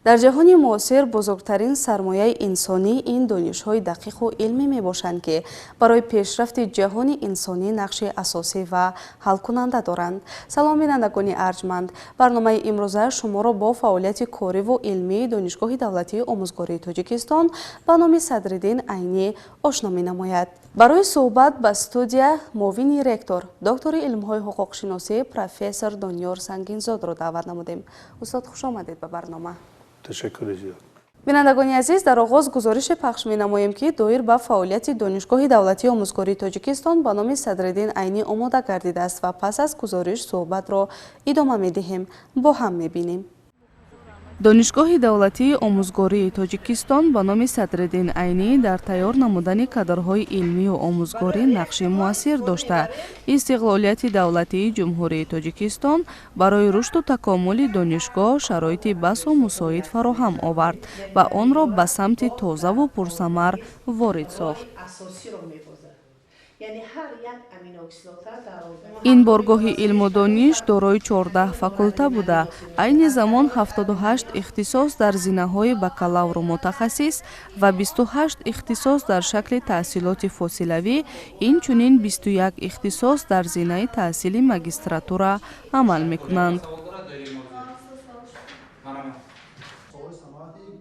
Дар ҷаҳони муосир бузургтарин сармояи инсонӣ ин донишҳои дақиқу илмӣ мебошанд, ки барои пешрафти ҷаҳони инсонӣ нақши асосӣ ва ҳалкунанда доранд. Салом, бинандагони арҷманд! Барномаи имрӯза шуморо бо фаъолияти кориву илмии Донишгоҳи давлатии омӯзгории Тоҷикистон ба номи Садриддин Айнӣ ошно менамояд. Барои суҳбат ба студия муовини ректор, доктори илмҳои ҳуқуқшиносӣ, профессор Дониёр Сангинзодро даъват намудем. Устод, хуш омадед ба барнома. Ташаккури зиёд. Бинандагони азиз, дар оғоз гузорише пахш менамоем, ки доир ба фаъолияти Донишгоҳи давлатии омӯзгории Тоҷикистон ба номи Садриддин Айнӣ омода гардидааст ва пас аз гузориш суҳбатро идома медиҳем. Бо ҳам мебинем. Донишгоҳи давлатии омӯзгории Тоҷикистон ба номи Садриддин Айнӣ дар тайёр намудани кадрҳои илмию омӯзгорӣ нақши муассир дошта, истиқлолияти давлатии Ҷумҳурии Тоҷикистон барои рушду такомули донишгоҳ шароити басо мусоид фароҳам овард ва онро ба самти тозаву пурсамар ворид сохт. Ин боргоҳи илму дониш дорои 14 факулта буда, айни замон 78 ихтисос дар зинаҳои бакалавру мутахассис ва 28 ихтисос дар шакли таҳсилоти фосилавӣ, инчунин 21 ихтисос дар зинаи таҳсили магистратура амал мекунанд.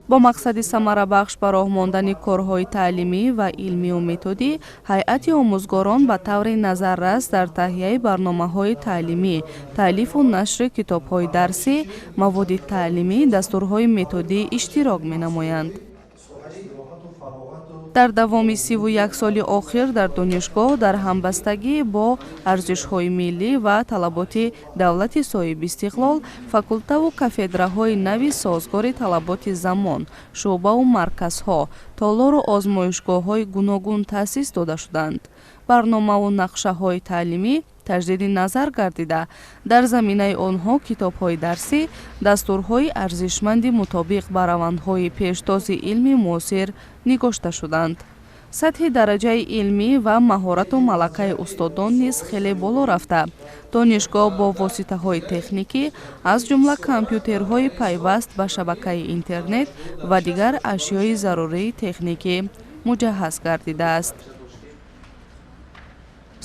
Бо мақсади самарабахш ба роҳ мондани корҳои таълимӣ ва илмию методӣ, ҳайати омӯзгорон ба таври назаррас дар таҳияи барномаҳои таълимӣ, таълифу нашри китобҳои дарсӣ, маводи таълимӣ, дастурҳои методӣ иштирок менамоянд. Дар давоми 31 соли охир дар донишгоҳ дар ҳамбастагӣ бо арзишҳои миллӣ ва талаботи давлати соҳибистиқлол факултаву кафедраҳои нави созгори талаботи замон, шӯъбаву марказҳо, толору озмоишгоҳҳои гуногун таъсис дода шуданд. Барномаву нақшаҳои таълимӣ таҷдиди назар гардида, дар заминаи онҳо китобҳои дарсӣ, дастурҳои арзишманди мутобиқ ба равандҳои пештози илми муосир нигошта шуданд. Сатҳи дараҷаи илмӣ ва маҳорату малакаи устодон низ хеле боло рафта, донишгоҳ бо воситаҳои техникӣ, аз ҷумла компютерҳои пайваст ба шабакаи интернет ва дигар ашёи зарурии техникӣ муҷаҳҳаз гардидааст.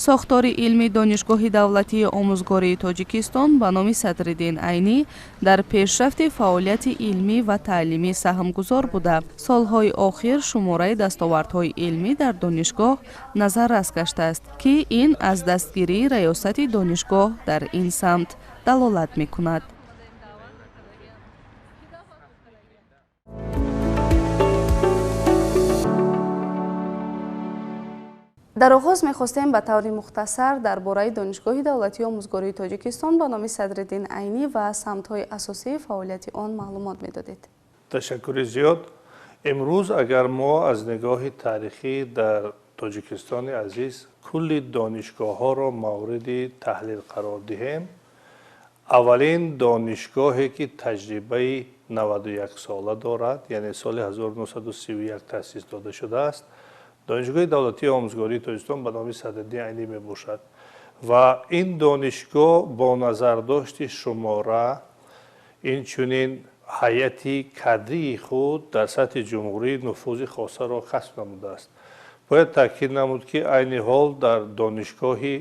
Сохтори илми Донишгоҳи давлатии омӯзгории Тоҷикистон ба номи Садриддин Айнӣ дар пешрафти фаъолияти илмӣ ва таълимӣ саҳмгузор буда, солҳои охир шумораи дастовардҳои илмӣ дар донишгоҳ назаррас гаштааст, ки ин аз дастгирии раёсати донишгоҳ дар ин самт далолат мекунад. Дар оғоз мехостем ба таври мухтасар дар бораи Донишгоҳи давлатии омӯзгории Тоҷикистон ба номи Садриддин Айнӣ ва самтҳои асосии фаъолияти он маълумот медодед. Ташаккури зиёд. Имрӯз агар мо аз нигоҳи таърихӣ дар Тоҷикистони азиз кулли донишгоҳҳоро мавриди таҳлил қарор диҳем, аввалин донишгоҳе ки таҷрибаи 91 сола дорад, яъне соли 1931 таъсис дода шудааст, Донишгоҳи давлатии омӯзгории Тоҷикистон ба номи Садриддин Айнӣ мебошад. Ва ин донишгоҳ бо назардошти шумора, инчунин ҳайати кадрии худ дар сатҳи ҷумҳурӣ нуфузи хосаро касб намудааст. Бояд таъкид намуд, ки айни ҳол дар Донишгоҳи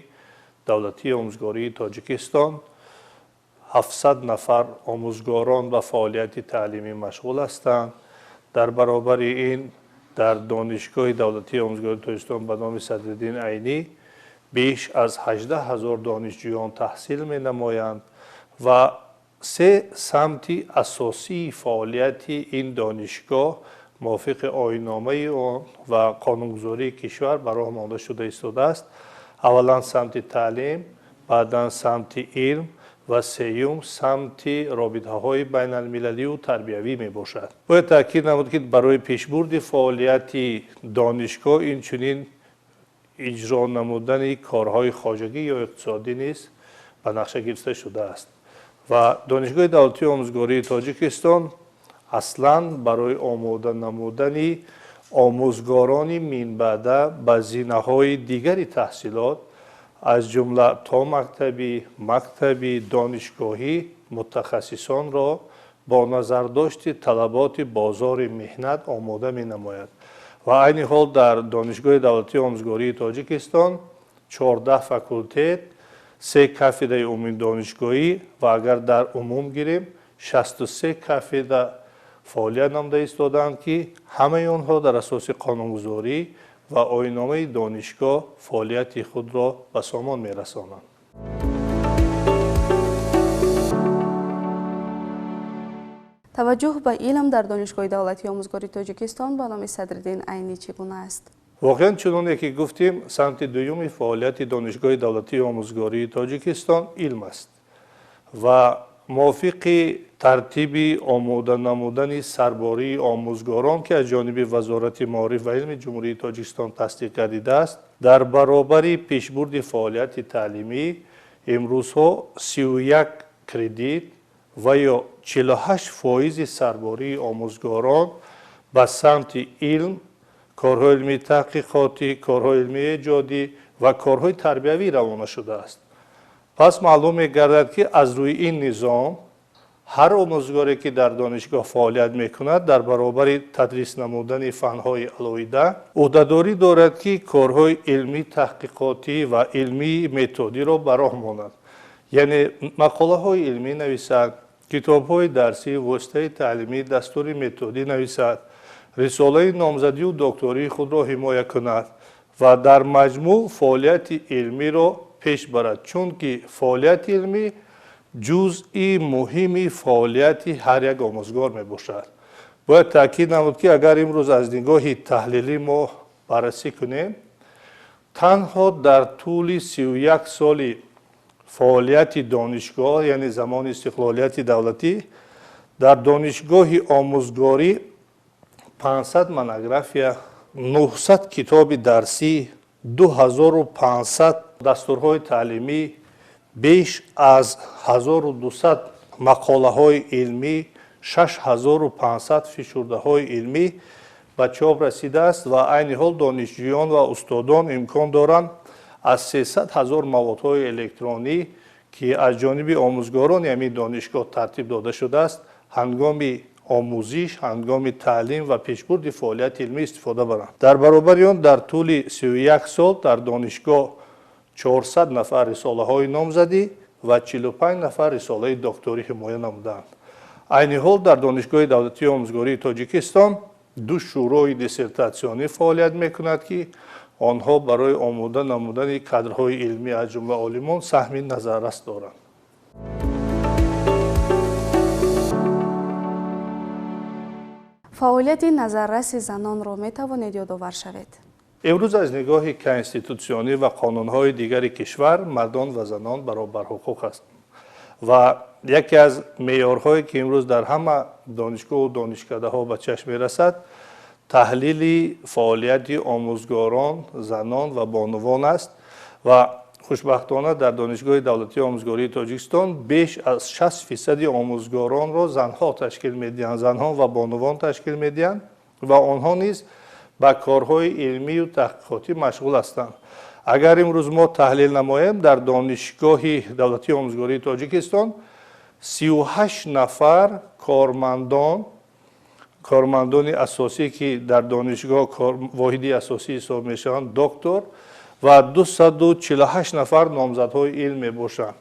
давлатии омӯзгории Тоҷикистон 700 нафар омӯзгорон ба фаъолияти таълимӣ машғул ҳастанд. Дар баробари ин дар Донишгоҳи давлатии омӯзгории Тоҷикистон ба номи Садриддин Айнӣ беш аз 18 ҳазор донишҷӯён таҳсил менамоянд ва се самти асосии фаъолияти ин донишгоҳ мувофиқи оинномаи он ва қонунгузории кишвар ба роҳ монда шуда истодааст. Аввалан самти таълим, баъдан самти илм ва сеюм самти робитаҳои байналмилалию тарбиявӣ мебошад. Бояд таъкид намуд, ки барои пешбурди фаъолияти донишгоҳ инчунин иҷро намудани корҳои хоҷагӣ ё иқтисодӣ низ ба нақша гирифта шудааст. Ва Донишгоҳи давлатии омӯзгории Тоҷикистон аслан барои омода намудани омӯзгорони минбаъда ба зинаҳои дигари таҳсилот, аз ҷумла томактабӣ, мактабӣ, донишгоҳӣ мутахассисонро бо назардошти талаботи бозори меҳнат омода менамояд. Ва айни ҳол дар Донишгоҳи давлатии омӯзгории Тоҷикистон 14 факултет, 3 кафедраи умумидонишгоҳӣ ва агар дар умум гирем 63 кафедра фаъолият намуда истодаанд, ки ҳамаи онҳо дар асоси қонунгузорӣ ва оинномаи донишгоҳ фаъолияти худро ба сомон мерасонанд. Таваҷҷӯҳ ба илм дар Донишгоҳи давлатии омӯзгории Тоҷикистон ба номи Садриддин Айнӣ чӣ гуна аст? Воқеан, чуноне ки гуфтем, самти дуюми фаъолияти Донишгоҳи давлатии омӯзгории Тоҷикистон илм аст ва мувофиқи тартиби омода намудани сарбории омӯзгорон, ки аз ҷониби Вазорати маориф ва илми Ҷумҳурии Тоҷикистон тасдиқ гардидааст, дар баробари пешбурди фаъолияти таълимӣ имрӯзҳо 31 кредит ва ё 48% сарбории омӯзгорон ба самти илм, корҳои илмии таҳқиқотӣ, корҳои илмии эҷодӣ ва корҳои тарбиявӣ равона шудааст. Пас маълум мегардад, ки аз рӯи ин низом ҳар омӯзгоре, ки дар донишгоҳ фаъолият мекунад, дар баробари тадрис намудани фанҳои алоҳида ӯҳдадорӣ дорад, ки корҳои илмии таҳқиқотӣ ва илмии методиро ба роҳ монад, яъне мақолаҳои илмӣ нависад, китобҳои дарсӣ, воситаи таълимӣ, дастури методӣ нависад, рисолаи номзадию доктории худро ҳимоя кунад ва дар маҷмӯъ фаъолияти илмиро пеш барад, чунки фаъолияти илмӣ ҷузъи муҳими фаъолияти ҳар як омӯзгор мебошад. Бояд таъкид намуд, ки агар имрӯз аз нигоҳи таҳлилӣ мо баррасӣ кунем, танҳо дар тӯли 31 соли фаъолияти донишгоҳ, яъне замони истиқлолияти давлатӣ, дар донишгоҳи омӯзгорӣ 500 монография, 900 китоби дарсӣ, 2500 дастурҳои таълимӣ, беш аз 1200 мақолаҳои илмӣ, 6500 фишурдаҳои илмӣ ба чоп расидааст ва айни ҳол донишҷӯён ва устодон имкон доранд аз 300 000 маводҳои электронӣ, ки аз ҷониби омӯзгорони ҳамин донишгоҳ тартиб дода шудааст, ҳангоми омӯзиш, ҳангоми таълим ва пешбурди фаъолияти илмӣ истифода баранд. Дар баробари он дар тӯли 31 сол дар донишгоҳ 400 нафар рисолаҳои номзадӣ ва 45 нафар рисолаи докторӣ ҳимоя намуданд. Айни ҳол дар Донишгоҳи давлатии омӯзгории Тоҷикистон 2 шӯрои диссертатсионӣ фаъолият мекунад, ки онҳо барои омода намудани кадрҳои илмӣ аз ҷумла олимон саҳми назаррас доранд. Фаъолияти назарраси занонро метавонед ёдовар шавед? Имрӯз аз нигоҳи конститутсионӣ ва қонунҳои дигари кишвар мардон ва занон баробарҳуқуқ ҳастанд ва яке аз меъёрҳое, ки имрӯз дар ҳама донишгоҳу донишкадаҳо ба чашм мерасад, таҳлили фаъолияти омӯзгорон, занон ва бонувон аст ва хушбахтона дар Донишгоҳи давлатии омӯзгории Тоҷикистон беш аз 60% омӯзгоронро занҳо ташкил медиҳанд, занҳо ва бонувон ташкил медиҳанд ва онҳо низ ба корҳои илмию таҳқиқотӣ машғул ҳастанд. Агар имрӯз мо таҳлил намоем, дар Донишгоҳи давлатии омӯзгории Тоҷикистон 38 нафар кормандони асосӣ, ки дар донишгоҳ воҳиди асосӣ ҳисоб мешаванд, доктор ва 248 нафар номзадҳои илм мебошанд.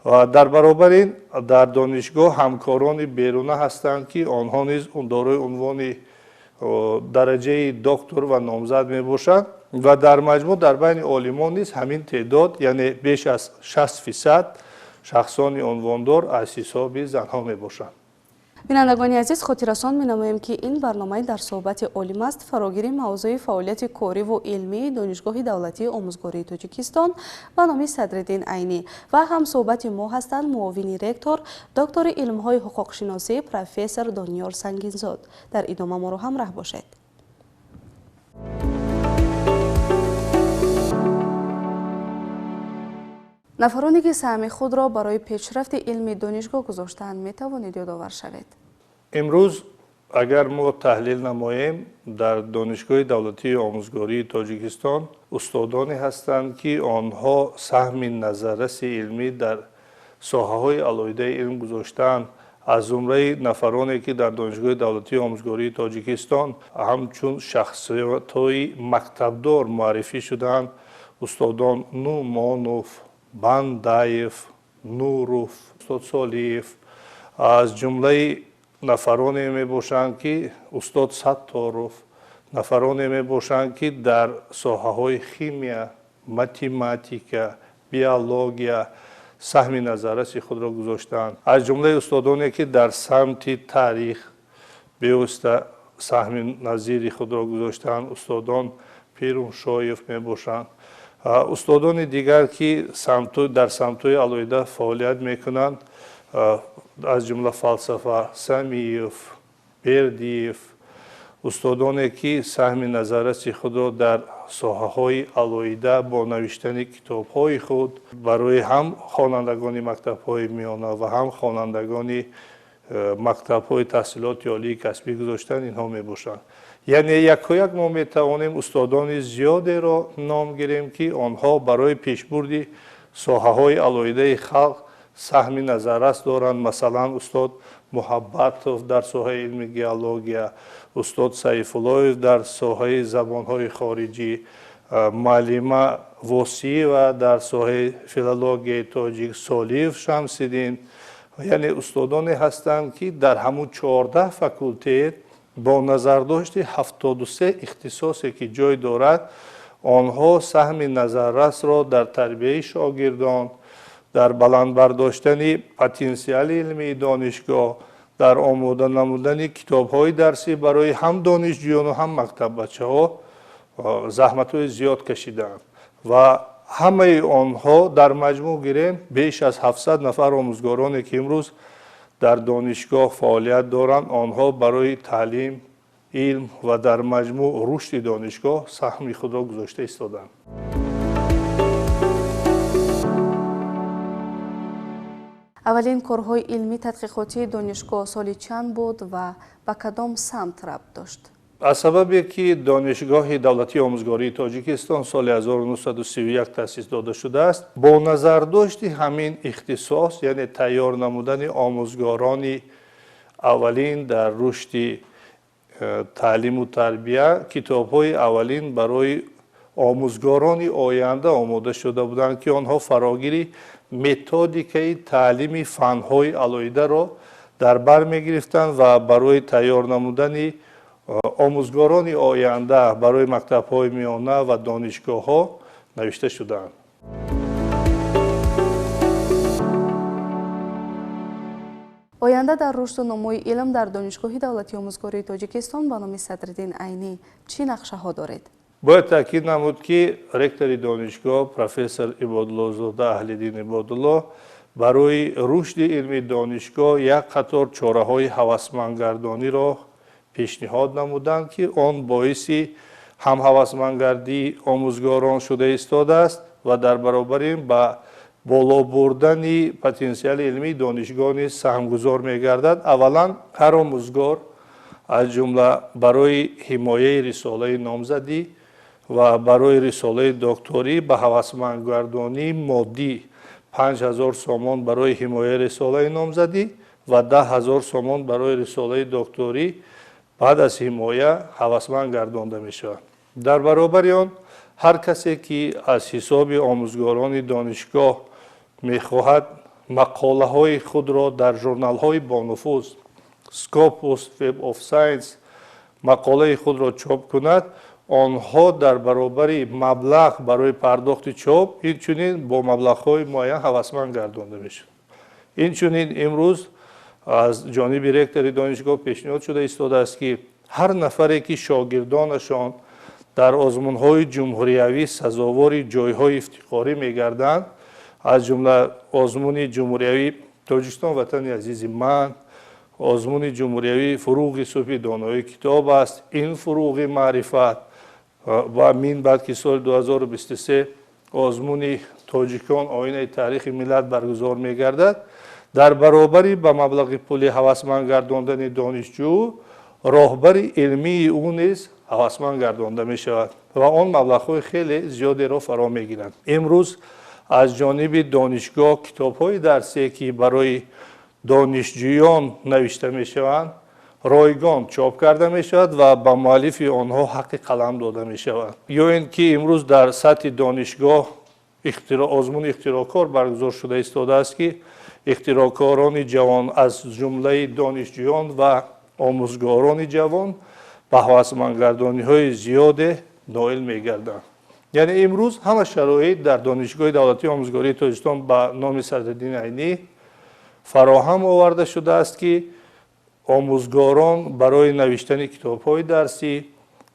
Ва дар баробари ин дар донишгоҳ ҳамкорони беруна ҳастанд, ки онҳо низ дорои унвони дараҷаи доктор ва номзад мебошанд ва дар маҷмӯъ дар байни олимон низ ҳамин теъдод, яъне беш аз 60% шахсони унвондор аз ҳисоби занҳо мебошанд. Бинандагони азиз, хотиррасон менамоем, ки ин барномаи дар суҳбати олим аст фарогири мавзӯи фаъолияти кориву илмии Донишгоҳи давлатии омӯзгории Тоҷикистон ба номи Садриддин Айнӣ ва ҳамсуҳбати мо ҳастанд муовини ректор, доктори илмҳои ҳуқуқшиносӣ, профессор Дониёр Сангинзод. Дар идома моро ҳамраҳ бошед. Нафароне, ки саҳми худро барои пешрафти илми донишгоҳ гузоштаанд, метавонед ёдовар шавед? Имрӯз агар мо таҳлил намоем, дар Донишгоҳи давлатии омӯзгории Тоҷикистон устодоне ҳастанд, ки онҳо саҳми назарраси илмӣ дар соҳаҳои алоҳидаи илм гузоштаанд. Аз зумраи нафароне, ки дар Донишгоҳи давлатии омӯзгории Тоҷикистон ҳамчун шахсиятҳои мактабдор муаррифӣ шудаанд, устодон Нумонов, Бандаев, Нуров, устод Солиев, аз ҷумлаи нафароне мебошанд, ки устод Сатторов, нафароне мебошанд, ки дар соҳаҳои химия, математика, биология саҳми назарраси худро гузоштаанд. Аз ҷумлаи устодоне, ки дар самти таърих бевосита саҳми назири худро гузоштаанд, устодон Пирумшоев мебошанд. Устодони дигар, ки дар самтҳои алоҳида фаъолият мекунанд, аз ҷумла фалсафа, Самиев, Бердиев, устодоне, ки саҳми назарраси худро дар соҳаҳои алоҳида бо навиштани китобҳои худ барои ҳам хонандагони мактабҳои миёна ва ҳам хонандагони мактабҳои таҳсилоти олии касбӣ гузоштанд, инҳо мебошанд. Яъне якояк мо метавонем устодони зиёдеро ном гирем, ки онҳо барои пешбурди соҳаҳои алоҳидаи халқ саҳми назаррас доранд. Масалан, устод Муҳаббатов дар соҳаи илми геология, устод Сайфуллоев дар соҳаи забонҳои хориҷӣ, муаллима Восиева дар соҳаи филологияи тоҷик, Солиев Шамсиддин. Яъне устодоне ҳастанд, ки дар ҳамун 14 факултет бо назардошти 73 ихтисосе, ки ҷой дорад, онҳо саҳми назаррасро дар тарбияи шогирдон, дар баланд бардоштани потенсиали илмии донишгоҳ, дар омода намудани китобҳои дарсӣ барои ҳам донишҷӯёну ҳам мактаббачаҳо заҳматҳои зиёд кашидаанд ва ҳамаи онҳо дар маҷмӯъ гирем беш аз 700 нафар омӯзгороне, ки имрӯз дар донишгоҳ фаъолият доранд, онҳо барои таълим, илм ва дар маҷмӯъ рушди донишгоҳ саҳми худро гузошта истодаанд. Аввалин корҳои илмӣ тадқиқотии донишгоҳ соли чанд буд ва ба кадом самт рабт дошт? Аз сабабе, ки Донишгоҳи давлатии омӯзгории Тоҷикистон соли 1931 таъсис дода шудааст, бо назардошти ҳамин ихтисос, яъне тайёр намудани омӯзгорони аввалин дар рушди таълиму тарбия, китобҳои аввалин барои омӯзгорони оянда омода шуда буданд, ки онҳо фарогири методикаи таълими фанҳои алоҳидаро дар бар мегирифтанд ва барои тайёр намудани омӯзгорони оянда барои мактабҳои миёна ва донишгоҳҳо навишта шудаанд. Оянда дар рушду нумӯи илм дар Донишгоҳи давлатии омӯзгории Тоҷикистон ба номи Садриддин Айнӣ чӣ нақшаҳо доред? Бояд таъкид намуд, ки ректори донишгоҳ профессор Ибодуллозода Аҳлиддин Ибодулло барои рушди илми донишгоҳ як қатор чораҳои ҳавасмандгардониро пешниҳод намуданд, ки он боиси ҳам ҳавасмандгардии омӯзгорон шуда истодааст ва дар баробари ин ба боло бурдани потенсиали илмии донишгоҳ низ саҳмгузор мегардад. Аввалан, ҳар омӯзгор аз ҷумла барои ҳимояи рисолаи номзадӣ ва барои рисолаи докторӣ ба ҳавасмандгардонии моддӣ 5000 сомон барои ҳимояи рисолаи номзадӣ ва 10 000 сомон барои рисолаи докторӣ баъд аз ҳимоя ҳавасманд гардонда мешавад. Дар баробари он, ҳар касе, ки аз ҳисоби омӯзгорони донишгоҳ мехоҳад мақолаҳои худро дар журналҳои бонуфуз Scopus, Web of Science мақолаи худро чоп кунад, онҳо дар баробари маблағ барои пардохти чоп инчунин бо маблағҳои муайян ҳавасманд гардонда мешавад. Инчунин имрӯз аз ҷониби ректори донишгоҳ пешниҳод шуда истодааст, ки ҳар нафаре, ки шогирдонашон дар озмунҳои ҷумҳуриявӣ сазовори ҷойҳои ифтихорӣ мегарданд, аз ҷумла озмуни ҷумҳуриявӣ «Тоҷикистон ватани азизи ман», озмуни ҷумҳуриявӣ «Фуруғи субҳи донои китоб аст», ин фуруғи маърифат ва мин баъд, ки соли 2023 озмуни «Тоҷикон оинаи таърихи миллат» баргузор мегардад, дар баробари ба маблағи пули ҳавасманд гардондани донишҷӯ, роҳбари илмии ӯ низ ҳавасманд гардонда мешавад ва он маблағҳои хеле зиёдеро фаро мегиранд. Имрӯз аз ҷониби донишгоҳ китобҳои дарсие, ки барои Донишҷӯён навишта мешаванд, ройгон чоп карда мешавад ва ба муаллифи онҳо ҳаққи қалам дода мешавад. Ё ин ки имрӯз дар сатҳи донишгоҳ озмуни ихтироъкор баргузор шуда истодааст, ки ихтироъкорони ҷавон аз ҷумлаи донишҷӯён ва омӯзгорони ҷавон ба ҳавасмандгардониҳои зиёде ноил мегарданд. Яъне имрӯз ҳама шароит дар Донишгоҳи давлатии омӯзгории Тоҷикистон ба номи Садриддини Айнӣ фароҳам оварда шудааст, ки омӯзгорон барои навиштани китобҳои дарсӣ,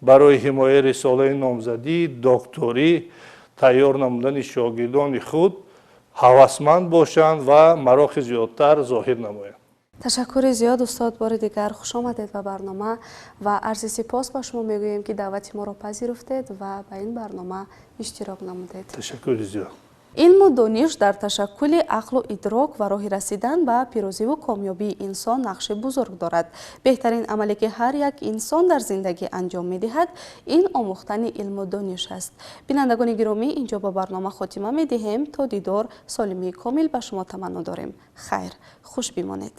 барои ҳимояи рисолаи номзадӣ, докторӣ, тайёр намудани шогирдони худ ҳавасманд бошанд ва мароқи зиёдтар зоҳир намоянд. Ташаккури зиёд, устод. Бори дигар хуш омадед ба барнома ва арзи сипос ба шумо мегӯем, ки даъвати моро пазируфтед ва ба ин барнома иштирок намудед. Ташаккури зиёд. Илму дониш дар ташаккули ақлу идрок ва роҳи расидан ба пирӯзиву комёбии инсон нақши бузург дорад. Беҳтарин амале, ки ҳар як инсон дар зиндагӣ анҷом медиҳад, ин омӯхтани илму дониш аст. Бинандагони гиромӣ, инҷо ба барнома хотима медиҳем. То дидор, солимии комил ба шумо таманно дорем. Хайр, хуш бимонед.